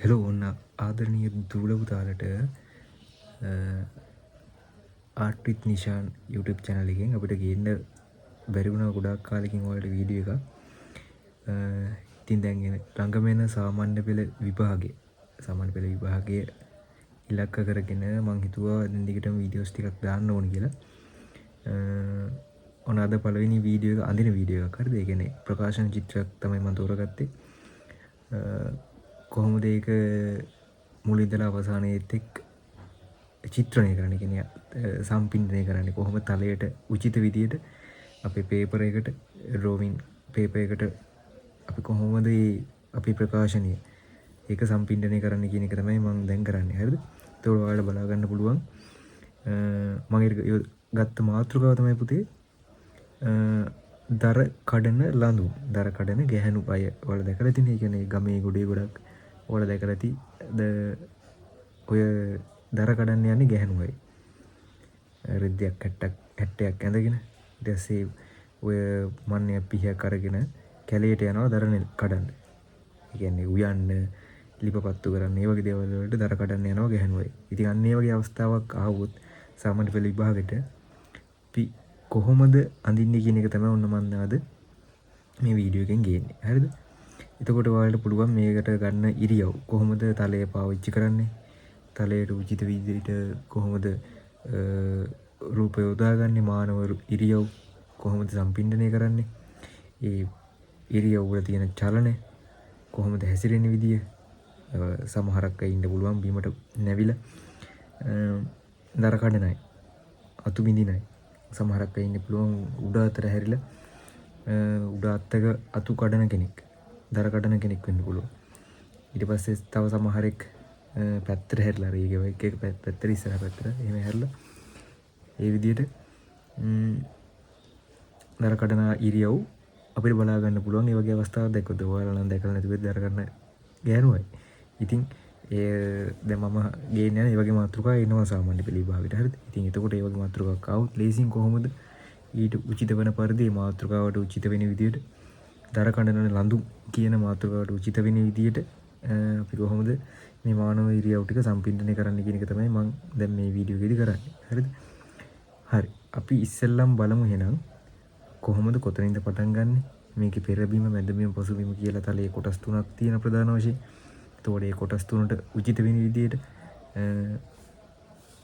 Hello ඔන්න ආදරණීය දුවල පුතාලට Art with Nishan YouTube channel එකෙන් අපිට ගේන්න බැරි වුණා ගොඩාක් කාලෙකින් ඔයාලට වීඩියෝ එකක්. ඉතින් දැන් එන ළඟම එන සාමාන්‍ය පෙළ විභාගය, සාමාන්‍ය පෙළ විභාගය ඉලක්ක කරගෙන මං හිතුවා දැන් දිගටම වීඩියෝස් ටිකක් දාන්න ඕන කියලා. ඔන්න අද පළවෙනි වීඩියෝ එක අඳින වීඩියෝ එකක්. හරිද? ඒ කියන්නේ ප්‍රකාශන චිත්‍රයක් තමයි මං තෝරගත්තේ. කොහොමද ඒක මුල ඉඳලා අවසානයේත් එක්ක චිත්‍රණය කරන්නේ, කියන්නේ සම්පින්දනය කරන්නේ කොහොම තලයට උචිත විදියට අපේ පේපර් එකට, ඩ්‍රෝවිං පේපර් එකට අපි කොහොමද මේ අපේ ප්‍රකාශනය ඒක සම්පින්දනය කරන්නේ කියන එක තමයි මං දැන් කරන්නේ. හරිද? එතකොට ඔයාලට බලා ගන්න පුළුවන්. මම ඒක ගත්ත මාතෘකාව තමයි පුතේ, දර කඩන ලඳුන්, දර කඩන ගැහැණු අය ඔයාලා දැකලා තියෙන. ඒ කියන්නේ ගමේ ගොඩේ ගොඩක් ඔයාලා දැකලා ඇති. ඔය දර කඩන්න යන්නේ ගැහැණු අය. රෙද්දයක් හැට්ටයක් ඇඳගෙන ඊට පස්සේ ඔය මන්නයක් පිහියක් අරගෙන කැලේට යනවා දර කඩන්න. ඒ කියන්නේ උයන්න, ලිපපත්තු කරන්න, ඒ වගේ දේවල් වලට දර කඩන්න යනවා ගැහැණු අය. ඉතින් අන්න ඒ වගේ අවස්ථාවක් ආවොත් සාමාන්‍ය පෙළ විභාගෙට අපි කොහොමද අඳින්නේ කියන එක තමයි ඔන්න මම අද මේ වීඩියෝ එකෙන් ගේන්නේ. හරිද? එතකොට ඔයාලට පුළුවන් මේකට ගන්න ඉරියව් කොහොමද තලය පාවිච්චි කරන්නේ, තලයට උචිත විදිහට කොහොමද රූපය යොදාගන්නේ, මානව ඉරියව් කොහොමද සම්පින්ඩනය කරන්නේ, ඒ ඉරියව් වල තියෙන චලන කොහොමද හැසිරෙන විදිය, සමහරක් අය ඉන්න පුළුවන් බිමට නැවිලා, දර කඩන අය, අතු බිඳින අය, සමහරක් අය ඉන්න පුළුවන් උඩ අතට හැරිලා, උඩ අත්තක අතු කඩන කෙනෙක්, දර කඩන කෙනෙක් වෙන්න පුළුවන්. ඊට පස්සේ තව සමහරෙක්, පැත්තට හැරිලා, අර ඊගේ එක එක පැත්තට, ඉස්සරහ පැත්තට එහෙම හැරිලා ඒ විදිහට, දර කඩන ඉරියව් අපිට බලා ගන්න පුළුවන්. ඒ වගේ අවස්ථාවක් දැක්කොත් ඔයාලා නම් දැකලා නැති වෙද්දී දර කඩන ගෑනු අය. ඉතින් ඒ දැන් මම ගේන්න යන ඒ වගේ මාතෘකා එනවා සාමාන්‍ය පෙළ විභාගෙට. හරිද? ඉතින් එතකොට ඒ වගේ මාතෘකාවක් ආවොත් ලේසියෙන් කොහොමද ඊට උචිත වෙන පරිදි මේ මාතෘකාවට උචිත වෙන විදියට දර කඩන ලඳු කියන මාතෘකාවට උචිත වෙන විදියට, අපි කොහොමද මේ මානව ඉරියව් ටික සම්පින්දනය කරන්න කියන එක තමයි මං දැන් මේ වීඩියෝ එකේදී කරන්නේ. හරිද? හරි. අපි ඉස්සෙල්ලම බලමු එහෙනම් කොහොමද කොතනින්ද පටන් ගන්නෙ, මේකේ පෙරබිම මැදබිම පසුබිම කියලා තලයේ කොටස් තුනක් තියෙන ප්‍රධාන වශයෙන්. එතකොට මේ කොටස් තුනට උචිත වෙන විදියට,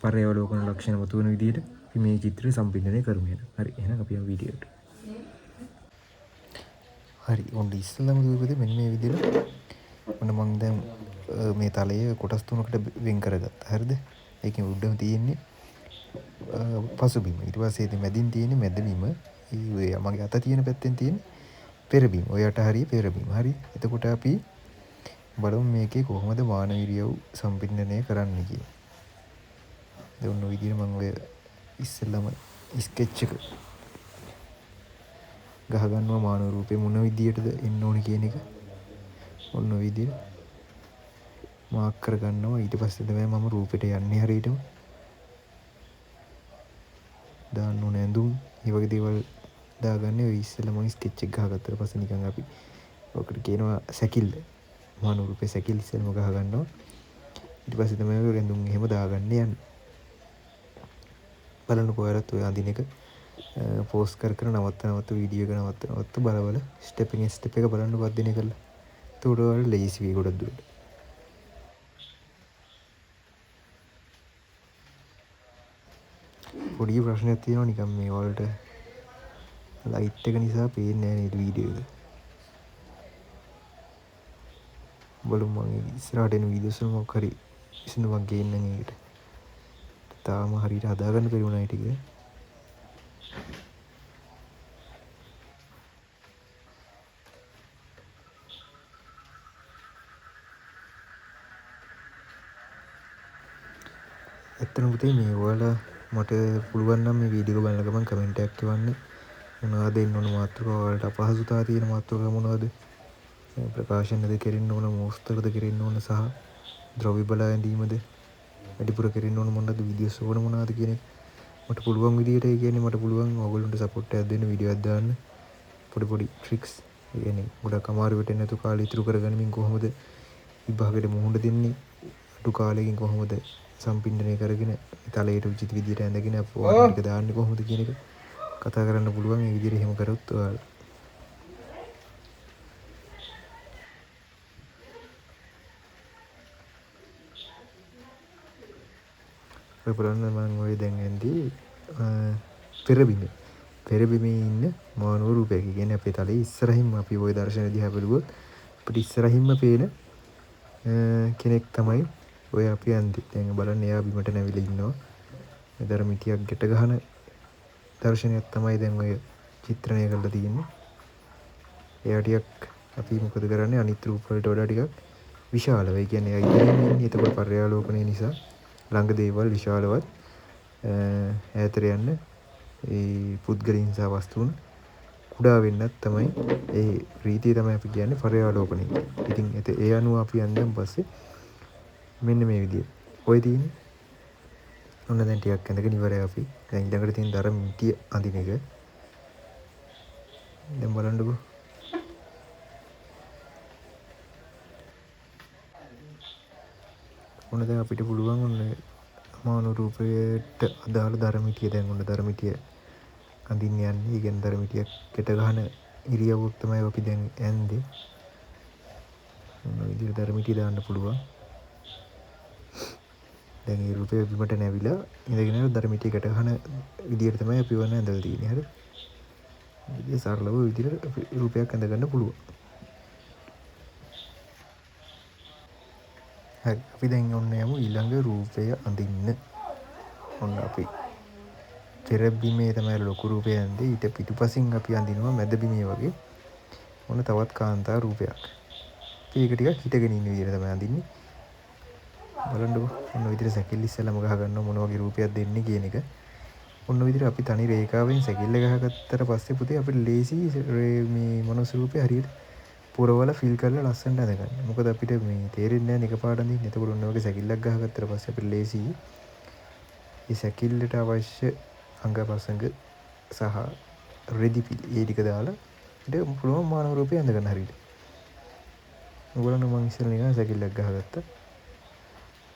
පර්යාවලෝකන ලක්ෂණ මතුවන විදියට අපි මේ චිත්‍රය සම්පින්දනය කරමු එහෙනම්. හරි, එහෙනම් අපි යමු වීඩියෝ එකට. හරි, ඔන්න ඉස්සෙල්ලාම දුවපොතේ මෙන්න මේ විදියට ඔන්න මං දැන්, මේ තලය කොටස් තුනකට වෙන් කරගත්තා. හරිද? ඒකෙන් උඩම තියෙන්නේ, පසුබිම. ඊට පස්සේ ඉතින් මැදින් තියෙන්නේ මැදබිම. ඒ ඔය මගේ අත තියෙන පැත්තෙන් තියෙන්නේ පෙරබිම. ඔය යට හරිය පෙරබිම. හරි. එතකොට අපි බලමු මේකේ කොහොමද මානව ඉරියව් සම්පින්දනය කරන්න කියලා. දැන් ඔන්න ඔය විදිහට මං ඔය ඉස්සෙල්ලාම ස්කෙච් එක ගහ ගන්නවා මානව රූපේ මොන විදියටද එන්න ඕනේ කියන එක. ඔන්න ඔය විදිහට මාක් කර ගන්නවා. ඊට පස්සේ තමයි මම රූපෙට යන්නේ හරියටම. දාන්න ඕන ඇඳුම්, මේ වගේ දේවල් දාගන්නේ ඔය ඉස්සෙල්ලා මම ස්කෙච් එක ගහගත්තට පස්සේ නිකන් අපි ඔකට කියනවා සැකිල්ල. මානව රූපේ සැකිල්ල ඉස්සෙල්ලාම ගහ ගන්නවා. ඊට පස්සේ තමයි ඔය ඇඳුම් එහෙම දාගන්න යන්නේ. බලන්නකෝ ඔයාලත් ඔය අඳින එක, පෝස්ට් කර කර නවත්ත නවත්ත වීඩියෝ එක නවත්ත නවත්ත බල බල ස්ටෙප් එකෙන් ස්ටෙප් එක බලන්නකෝ අධ්‍යයනය කරලා. එතකොට ඔයාලට ලේසි වෙයි ගොඩක් දුරට. පොඩි ප්‍රශ්නයක් තියෙනවා නිකන් මේ ඔයාලට ලයිට් එක නිසා පේන්නේ නෑ නේද වීඩියෝ එක. බලමු මං ඉස්සරහට එන වීඩියෝස් වල මොකක් හරි විසඳුමක් ගේන්නම් ඒකට. තාම හරියට හදාගන්න බැරි වුණා ඒ ටික. ඇත්තටම පුතේ මේ ඔයාලා මට පුළුවන් නම් මේ වීඩියෝ එක බලන ගමන් කමෙන්ට් එකක් එවන්න. මොනවද එන්න ඕන මාතෘකාව, ඔයාලට අපහසුතා තියෙන මාතෘකාව මොනවද, ප්‍රකාශනද කෙරෙන්න ඕන, මෝස්තරද කෙරෙන්න ඕන සහ ද්‍රව්‍ය බලා ඇඳීමද වැඩිපුර කෙරෙන්න ඕන මොනවද, වීඩියෝස් ඕන මොනවද කියන එක මට පුළුවන් විදියට, ඒ කියන්නේ මට පුළුවන් ඔයගොල්ලන්ට සපෝට් එකක් දෙන්න වීඩියෝ එකක් දාන්න. පොඩි පොඩි ට්‍රික්ස්, ඒ කියන්නේ ගොඩක් අමාරු වෙටෙන්නේ නැතුව කාලය ඉතුරු කරගනිමින් කොහොමද විභාගෙට මුහුණ දෙන්නේ අඩු කාලයකින් කොහොමද සම්පින්ඩනය කරගෙන තලයට උචිත විදියට ඇඳගෙන වර්ණ ටික දාන්නේ කොහොමද කියන එක කතා කරන්න පුළුවන්. ඒ විදියට එහෙම කරොත් ඔයාලා ඔය බලන්න මම ඔය දැන් ඇන්දී පෙරබිමේ පෙරබිමේ ඉන්න මානව රූපයක්. ඒ කියන්නේ අපේ තලයේ ඉස්සරහින්ම අපි ඔය දර්ශන දිහා බැලුවොත් අපිට ඉස්සරහින්ම පේන කෙනෙක් තමයි ඔය අපි ඇන්දේ. දැන් බලන්න එයා බිමට නැවිලා ඉන්නවා. මේ දර මිටියක් ගැට ගහන දර්ශනයක් තමයි දැන් ඔය චිත්‍රණය කරලා තියෙන්නේ. එයා ටිකක් අපි මොකද කරන්නේ අනිත් රූප වලට වඩා ටිකක් විශාලව. ඒ කියන්නේ එයා ඉඳගෙන ඉන්නේ. එතකොට පර්යාලෝකනය නිසා ළඟ දේවල් විශාලවත් ඈතට යන්න ඒ පුද්ගලයන් සහ වස්තුන් කුඩා වෙන්නත් තමයි ඒ රීතිය තමයි අපි කියන්නේ පර්යාලෝකනය. ඉතින් ඒ අනුව අපි යන්නම් පස්සේ මෙන්න මේ විදියට. ඔය තියෙන්නේ ඔන්න දැන් ටිකක් ඇඳගෙන ඉවරයි අපි. දැන් ඊළඟට තියෙන දර මිටිය අඳින එක. දැන් බලන්නකෝ. ඔන්න දැන් අපිට පුළුවන් ඔන්න මානව රූපයට අදාළ දර මිටිය දැන් ඔන්න දර මිටිය අඳින්න යන්නේ. ඒ කියන්නේ දර මිටියක් ගැට ගහන ඉරියව්වක් තමයි අපි දැන් ඇන්දේ. ඔන්න ඔය විදිහට දර මිටිය දාන්න පුළුවන්. දැන් ඒ රූපය බිමට නැවිලා ඉඳගෙන යන දර මිටිය ගැට ගහන විදිහට තමයි අපි වන්න ඇඳලා තියෙන්නේ. හරි. ඉතින් සරලව ඔය විදිහට අපි රූපයක් ඇඳ ගන්න පුළුවන්. හරි. අපි දැන් ඔන්න යමු ඊළඟ රූපය අඳින්න. ඔන්න අපි පෙර බිමේ තමයි ලොකු රූපය ඇඳේ. ඊට පිටුපසින් අපි අඳිනවා මැද බිමේ වගේ ඔන්න තවත් කාන්තා රූපයක්. අපි ඒක ටිකක් හිටගෙන ඉන්න විදිහට තමයි අඳින්නේ. බලන්නකෝ. ඔන්න ඔය විදිහට සැකිල්ල ඉස්සෙල්ලාම ගහ ගන්නවා මොන වගේ රූපයක් දෙන්නේ කියන එක. ඔන්න ඔය විදිහට අපි තනි රේඛාවෙන් සැකිල්ල ගහගත්තට පස්සේ පුතේ අපිට ලේසි මේ මනුස්ස රූපේ හරියට පුරවලා ෆිල් කරලා ලස්සනට ඇඳගන්න. මොකද අපිට මේ තේරෙන්නේ නැහැ නේ එකපාරට අඳින්න. එතකොට ඔන්න ඔය වගේ සැකිල්ලක් ගහගත්තට පස්සේ අපිට ලේසි මේ සැකිල්ලට අවශ්‍ය අංගපසංග සහ රෙදි පිළි ඒ ටික දාලා ඊට පුළුවන් මානව රූපය ඇඳගන්න හරියට. ඔයගොල්ලෝ මං ඉස්සෙල්ලා නිකන් සැකිල්ලක් ගහගත්තා.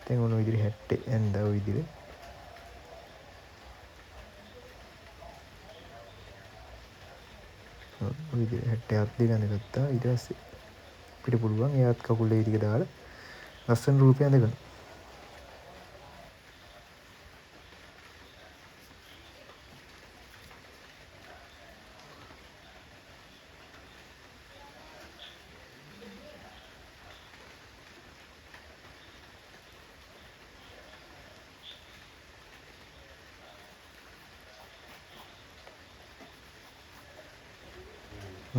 දැන් ඔන්න ඔය විදිහට හැට්ටේ ඇඳා ඔය විදිහට. ඔය විදිහට හැට්ටේ අත් දෙක ඇඳගත්තා. ඊට පස්සේ අපිට පුළුවන් ඒ අත් කකුල් ඒ ටික දාලා ලස්සන රූපය ඇඳගන්න.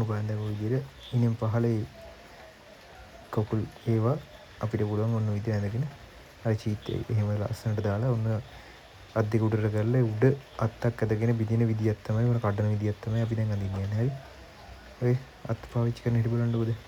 මොකද දැන් ඔය විදිහට ඉනින් පහලේ කකුල් ඒවා අපිට පුළුවන් ඔන්න ඔය විදිහට ඇඳගෙන අර චීට් එක එහෙම ලස්සනට දාලා ඔන්න අත් දෙක උඩට කරලා උඩ අත්තක් ඇදගෙන බිඳින විදියක් තමයි ඔන්න කඩන විදියක් තමයි අපි දැන් අඳින්න යන්නේ. හරි. ඔය අත් පාවිච්චි කරන හැටි බලන්නකෝ දැන්.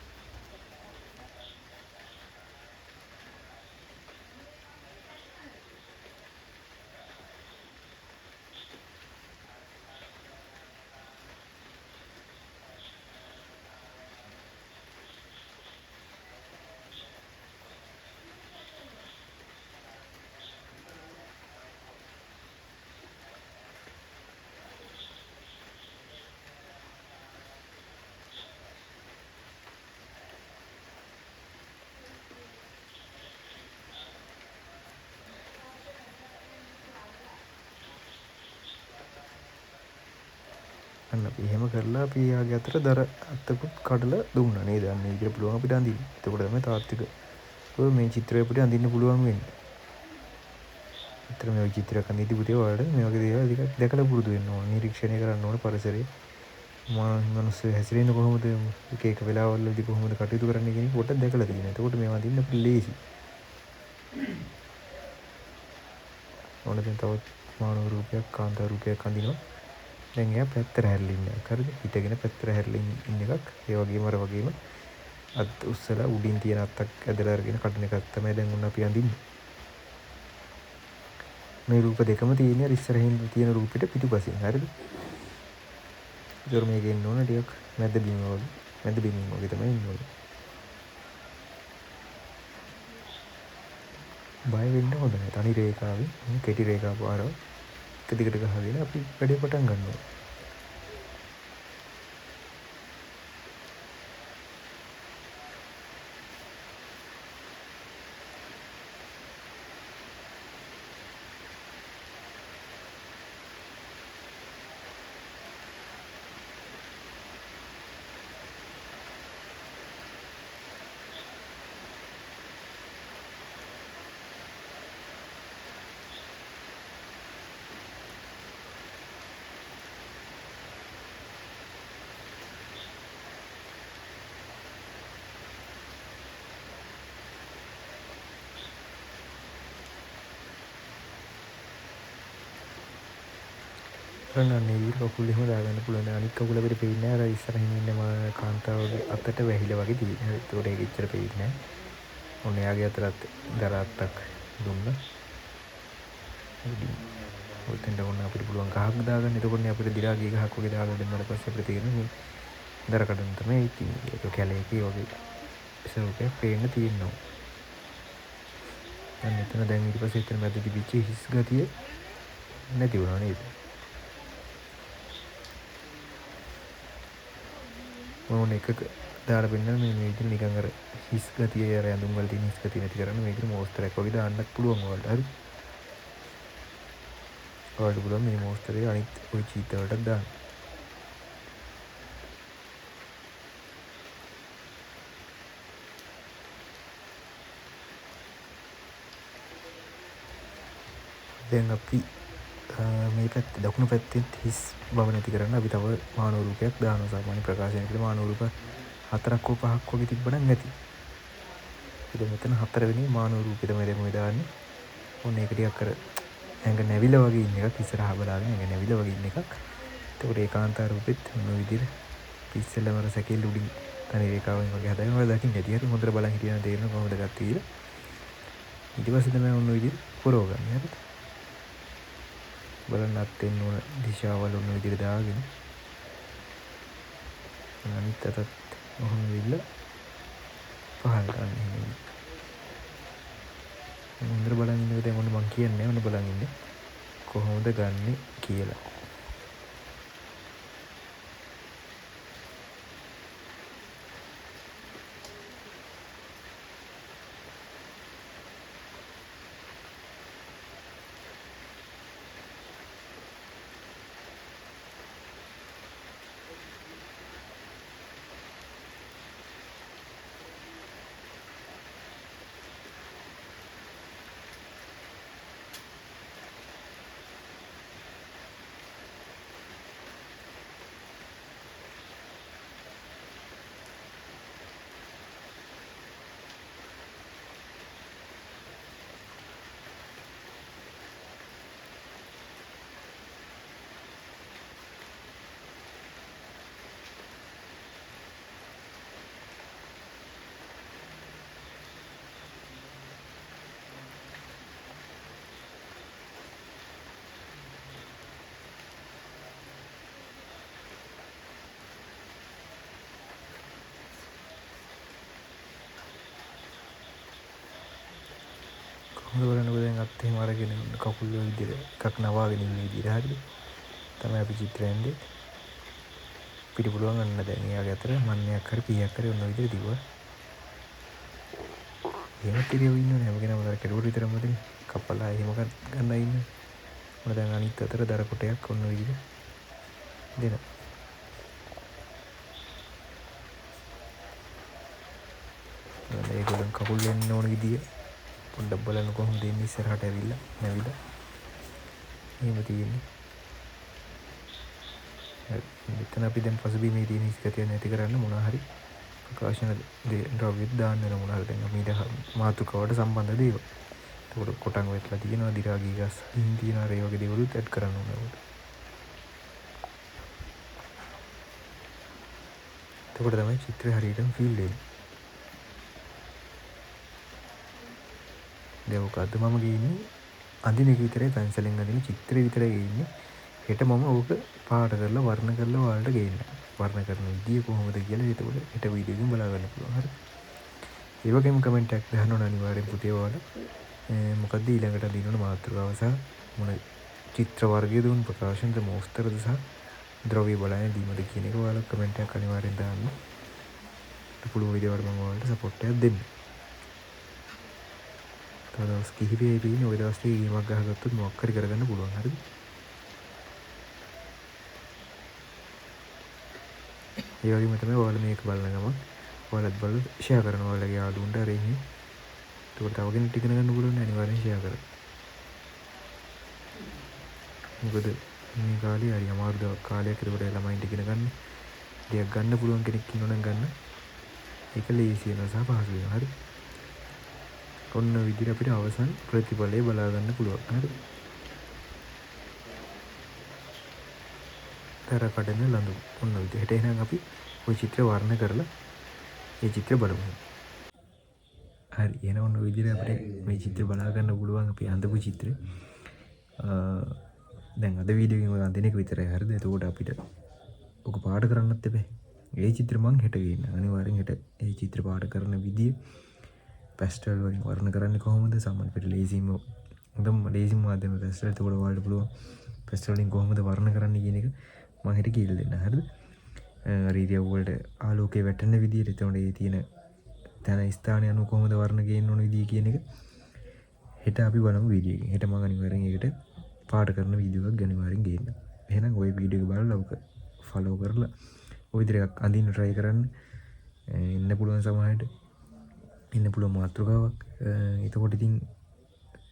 අන්න අපි එහෙම කරලා අපි එයාගේ අතට දර අත්තකුත් කඩලා දුන්නා නේද? අන්න ඒ විදිහට පුළුවන් අපිට අඳින්න. එතකොට තමයි තාත්වික ඔය මේ චිත්‍රය අපිට අඳින්න පුළුවන් වෙන්නේ. ඇත්තටම මේ වගේ චිත්‍රයක් අඳිද්දි පුතේ ඔයාලට මේ වගේ දේවල් ටිකක් දැකලා පුරුදු වෙන්න ඕන. නිරීක්ෂණය කරන්න ඕන පරිසරය. මනුස්සය හැසිරෙන්නේ කොහොමද? එක එක වෙලාවල් වලදී කොහොමද කටයුතු කරන්නේ කියන එක පොඩ්ඩක් දැකලා තියෙනවා. එතකොට මේවා අඳින්න අපිට ලේසි. ඕන දැන් තවත් මානව රූපයක්, කාන්තා රූපයක් අඳිනවා. දැන් එයා පැත්තට හැරිලා ඉන්න එකක්. හරිද? හිටගෙන පැත්තට හැරිලා ඉන්න එකක්. ඒ වගේම අර වගේම අත් උස්සලා උඩින් තියෙන අත්තක් ඇදලා අරගෙන කඩන එකක් තමයි දැන් ඔන්න අපි අඳින්නේ. මේ රූප දෙකම තියෙන්නේ අර ඉස්සරහින් තියෙන රූපෙට පිටුපසින්. හරිද? ඒතර මේක එන්න ඕන ටිකක් මැද බිම වගේ. මැද බිමින් වගේ තමයි එන්න ඕනේ. බය වෙන්න හොඳ නෑ. තනි රේඛාවෙන් කෙටි රේඛා පාරව එක දිගට ගහගෙන අපි වැඩේ පටන් ගන්නවා. බලන්න මේ විදිහට කකුල් එහෙම දාගන්න පුළුවන්. දැන් අනිත් කකුල අපිට පේන්නේ නැහැ. අර ඉස්සරහින් ඉන්න කාන්තාවගේ අතට වැහිලා වගේ තියෙන්නේ. හරි. ඒතකොට ඒක එච්චර පේන්නේ නැහැ. ඔන්න එයාගේ අතටත් දර අත්තක් දුන්නා. ඔතෙන්ට ඔන්න අපිට පුළුවන් ගහක් දාගන්න. එතකොට නේ අපිට දිරා ගිය ගහක් වගේ දාලා දෙන්නාට පස්සේ අපිට තේරෙන්නේ මේ දර කඩන තමයි ඉතින්. ඒක කැලේක ඒ වගේ ස්වරූපයක් පේන්න තියෙනවා. දැන් එතන දැන් ඊට පස්සේ එතන මැද තිබිච්ච හිස් ගතිය නැති වුණා නේද? ඕන එකක දාලා පෙන්නන මේ විදිහට නිකන් අර හිස් ගතිය අර ඇඳුම් වල තියෙන හිස් ගතිය නැති කරන්න මේ විදිහට මෝස්තරයක් වගේ දාන්නත් පුළුවන් ඔයාලට. හරි. ඔයාලට පුළුවන් මේ මෝස්තරේ අනිත් ওই චීත වලටත් දාන්න. දැන් අපි මේ පැත්තේ දකුණු පැත්තෙත් හිස් බව නැති කරන්න අපි තව මානව රූපයක් දානවා. සාමාන්‍ය ප්‍රකාශනයකට මානව රූප 4ක් හෝ 5ක් වගේ තිබ්බනම් ඇති. ඉතින් මෙතන 4වෙනි මානව රූපය තමයි දැන් ඔය දාන්නේ. ඔන්න ඒක ටිකක් අර ඇඟ නැවිලා වගේ ඉන්න එකක්, ඉස්සරහා බලාගෙන ඇඟ නැවිලා වගේ ඉන්න එකක්. එතකොට ඒ කාන්තා රූපෙත් ඔන්න ඔය විදිහට ඉස්සෙල්ලම අර සැකෙල්ල උඩින් තනි රේඛාවෙන් වගේ හදාගෙන ඔයාලා දකින්න ඇති. හරි හොඳට බලන් හිටියනම් තේරෙනවා කොහොමද ගත්තේ කියලා. ඊට පස්සේ තමයි ඔන්න ඔය විදිහට පොරව ගන්න. හරිද? බලන්න අත් එන්න ඕන දිශාවල් ඔන්න ඔය විදිහට දාගෙන අනිත් අතත් ඔහොම විල්ල පහළට ගන්න එහෙම. හොඳට බලන් ඉන්නකෝ දැන් ඔන්න මං කියන්නේ ඔන්න බලන් ඉන්නේ කොහොමද ගන්නෙ කියලා. හොඳ බලන්නකෝ දැන් අත් එහෙම අරගෙන කකුල් වල විදිහට එකක් නවාගෙන ඉන්න විදිහට හරිද? තමයි අපි චිත්‍රය ඇන්දේ. පිට පුළුවන් අන්න දැන් එයාගේ අතර මන්නයක් හරි පීයක් හරි ඔන්න ඔය විදිහට දිව්වා. එහෙම තිරියව ඉන්නවනේ හැම කෙනාම අර කෙරුවට විතරම මදිනේ. කපලා එහෙම ගන්න ඉන්නේ. ඔන්න දැන් අනිත් අතර දර කොටයක් ඔන්න ඔය විදිහට දෙනවා. දැන් ඒගොල්ලන් කකුල් එන්න ඕන විදිය පොඩ්ඩක් බලන්න කොහොමද එන්නේ ඉස්සරහට ඇවිල්ලා නැවිලා එහෙම තියෙන්නේ. හරි මෙතන අපි දැන් පසුබිමේ තියෙන හිස් ගතිය නැති කරන්න මොනවා හරි ප්‍රකාශන ද්‍රව්‍ය දාන්න වෙන මොනවා හරි දැන් අපි ඊට මාතෘකාවට සම්බන්ධ දේවල්. එතකොට කොටන් වෙట్లా තියෙනවා, දි รา ගිය ගස් ඉන් තියෙනවා, අර ඒ වගේ දේවලුත් ඇඩ් කරන්න ඕන අපිට. එතකොට තමයි චිත්‍රය හරියටම ෆීල් වෙන්නේ. දැන් ඔක අද මම ගේන්නේ අඳින එක විතරයි, පැන්සලෙන් අඳින චිත්‍රය විතරයි ගේන්නේ. හෙට මම ඕක පාට කරලා වර්ණ කරලා ඔයාලට ගේන්න. වර්ණ කරන විදිය කොහොමද කියලා එතකොට හෙට වීඩියෝ එකෙන් බලා ගන්න පුළුවන්. හරි. ඒ වගේම කමෙන්ට් එකක් දාන්න ඕන අනිවාර්යෙන් පුතේ ඔයාලා. මොකද්ද ඊළඟට අඳින්න ඕන මාතෘකාව සහ මොන චිත්‍ර වර්ගය දුන් ප්‍රකාශනද මෝස්තරද සහ ද්‍රව්‍ය බලය දීමද කියන එක ඔයාලා කමෙන්ට් එකක් අනිවාර්යෙන් දාන්න. පුළුවන් විදියට මම ඔයාලට සපෝට් එකක් දෙන්න. තව දවස් කිහිපයයි තියෙන්නේ. ඔය දවස් ටිකේ ගේමක් ගහගත්තොත් මොකක් හරි කරගන්න පුළුවන්. හරිද? ඒ වගේම තමයි ඔයාලා මේක බලන ගමන් ඔයාලත් බලලා ෂෙයා කරනවා ඔයාලගේ යාළුවන්ට අර එහෙම. එතකොට තව කෙනෙක්ට ඉගෙන ගන්න පුළුවන් නේ අනිවාර්යෙන් ෂෙයා කරන්න. මොකද මේ කාලේ හරි අමාරු කාලයක්. ඒකට ළමයින්ට ඉගෙන ගන්න දෙයක් ගන්න පුළුවන් කෙනෙක් ඉන්නවනම් ගන්න. ඒක ලේසි වෙනවා සහ පහසු වෙනවා. හරි. ඔන්න විදිහට අපිට අවසන් ප්‍රතිඵලය බලා ගන්න පුළුවන්. හරි. දර කඩන ලඳු. ඔන්න විදිහට එහෙනම් අපි ওই චිත්‍ර වර්ණ කරලා ඒ චිත්‍ර බලමු. හරි. එහෙනම් ඔන්න විදිහට අපිට මේ චිත්‍ර බලා ගන්න පුළුවන් අපි අඳපු චිත්‍ර. දැන් අද වීඩියෝ එකෙන් ඔය අඳින එක විතරයි. හරිද? එතකොට අපිට ඔක පාඩ කරන්නත් එපා. ඒ චිත්‍ර මං හෙට ගේන්න. අනිවාර්යෙන් හෙට ඒ චිත්‍ර පාඩ කරන විදිය, පැස්ටල් වලින් වර්ණ කරන්නේ කොහොමද? සාමාන්‍ය අපිට ලේසිම හොඳම ලේසිම මාධ්‍යම පැස්ටල්. එතකොට ඔයාලට පුළුවන් පැස්ටල් වලින් කොහොමද වර්ණ කරන්නේ කියන එක මං හෙට කියලා දෙන්න. හරිද? අර ඉරියව් වලට ආලෝකය වැටෙන විදියට, එතකොට ඒ තියෙන තැන ස්ථානය අනුව කොහොමද වර්ණ ගේන්න ඕන විදිය කියන එක හෙට අපි බලමු වීඩියෝ එකෙන්. හෙට මං අනිවාර්යෙන් ඒකට පාඩ කරන වීඩියෝ එකක් අනිවාර්යෙන් ගේන්න. එහෙනම් ඔය වීඩියෝ එක බලලා ඔක ෆලෝ කරලා ඔය විදිහට එකක් අඳින්න try කරන්න. එන්න පුළුවන් සමහරවිට එන්න පුළුවන් මාතෘකාවක්. එතකොට ඉතින්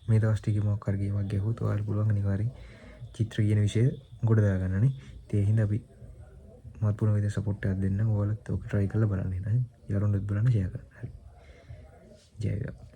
මේ දවස් ටිකේ මොකක් හරි ගේමක් ගැහුවොත් ඔයාලට පුළුවන් අනිවාර්යෙන් චිත්‍ර කියන විෂය ගොඩ දාගන්න නේ. ඉතින් ඒ හින්දා අපි මාත් පුළුවන් විදිහට සපෝට් එකක් දෙන්න. ඔයාලත් ඔක try කරලා බලන්න එහෙනම්. යාළුවන්ටත් බලන්න ෂෙයා කරන්න. හරි. ජය වේවා.